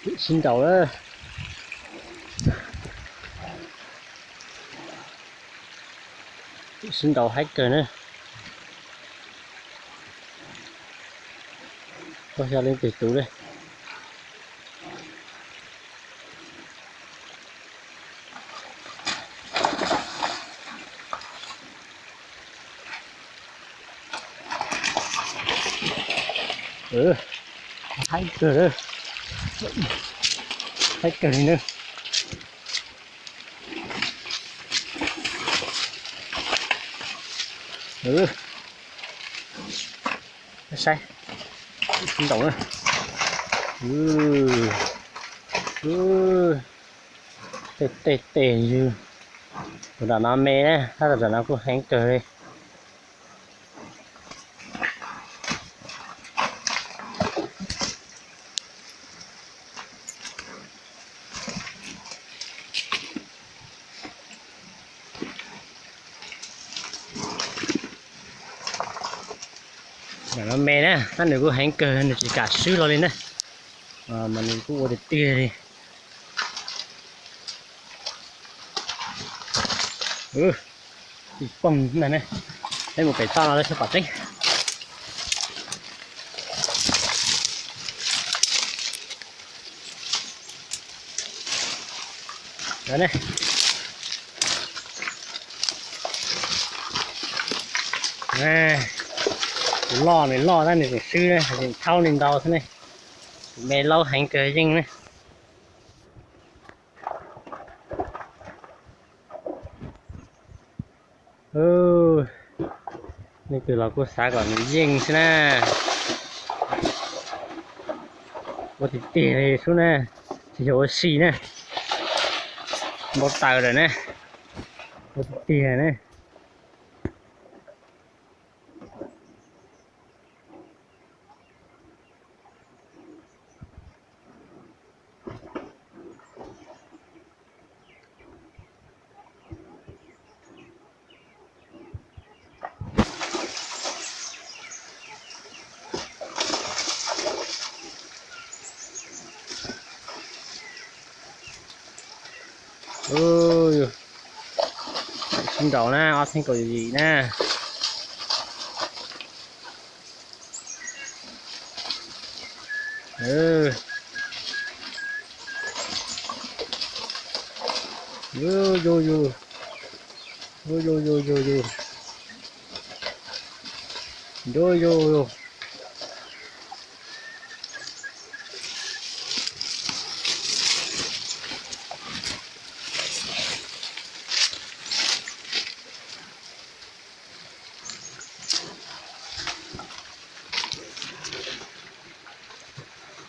Twm sib nraus na. Twm sib nraus haib kawg na. Puas yog leej twg tus li. Haib kawg, haib kawg li na. Saib, sib nraus na. Tej tej tej yws, tus nram no me na, tab tom nram no kuj heev kawg li. Nram no me na, tab nws kuj heev kawg, nws tsis kam swb los li na, mas nws kuj ua tiag tiag li. Ib poog ntag ne, peb mus pem toj no lawm xyov pom tseeb. Tus loj nws loj tab nws tseem swb na, tseem thaub li ntau xwb ne. Tus me laub heev kawg yeej ne. Leej twg los kuj xav kom nws yeej xwb na. Ua tiag tiag li sub na, tsis yog ua si na, npau taws lawm na, ua tiag tiag na. Sib nraus na, ob txhiab kaum yim na. Yo yo yo, yo yo yo yo yo, yo yo yo.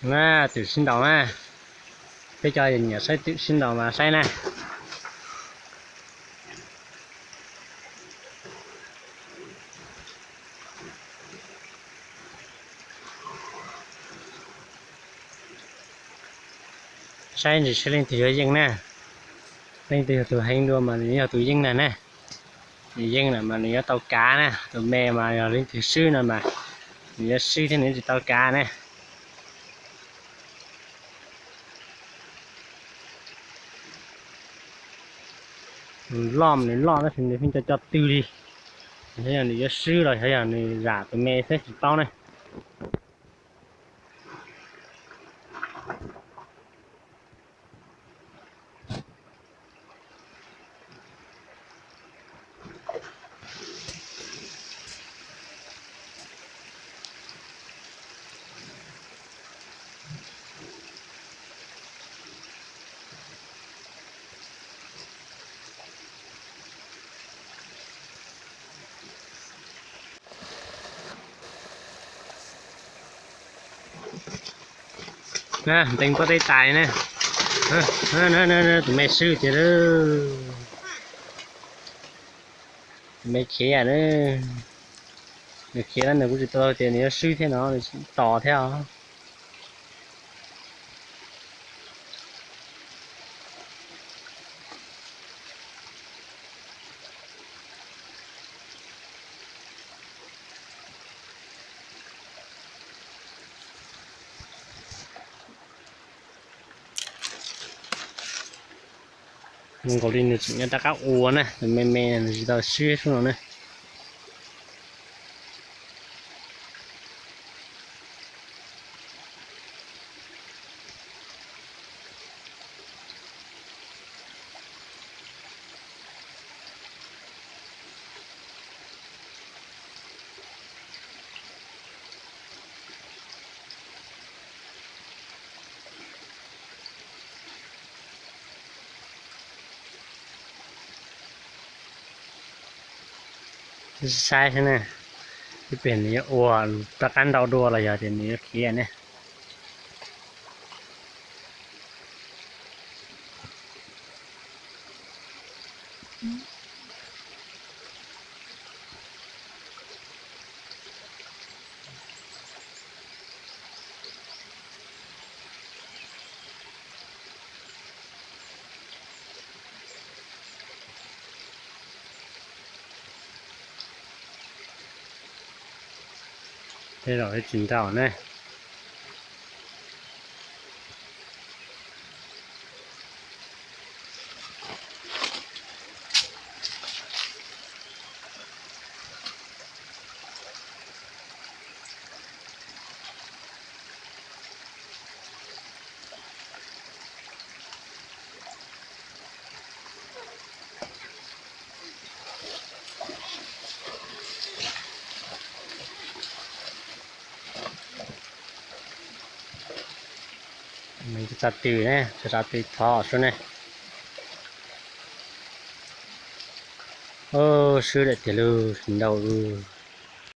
Na, twm sib nraus na. Peb cov nyiam saib twm sib nraus mas saib na. Saib ntsis seb leej twg yuav yeej na. Leej twg yog tus heev dua mas nws yog tus yeej na ne. Nws yeej na mas nws yuav tau kav na, tus me mas yog leej twg swb no mas nws yuav swb thiab nws tsis tau kav na. Nws loj mas nws loj tab sis nws pheej co co twg li. Xyov yog nws yuav swb los xyov yog nws zam tus me xwb tsis paub ne. Na, ntees pob teb tais na. Tus me swb tiag. Tus me khiav na. Nws khiav na, nws kuj tsis tau tias nws yuav swb thiab no, nws tos thiab os. Zoo nkaus li nws tseem nyob rov qab ua na, nws me me nws tsis tau swb sub no na. Saib xwb ne, ib pliag nws yuav ua rov qab ntau dua los yog tias nws yuav khiav ne. Tej zaum tsis ntau ne. Tsa tw ne, tsa tw thov sub ne. Swb daim tiag lug, tsis ntau lug.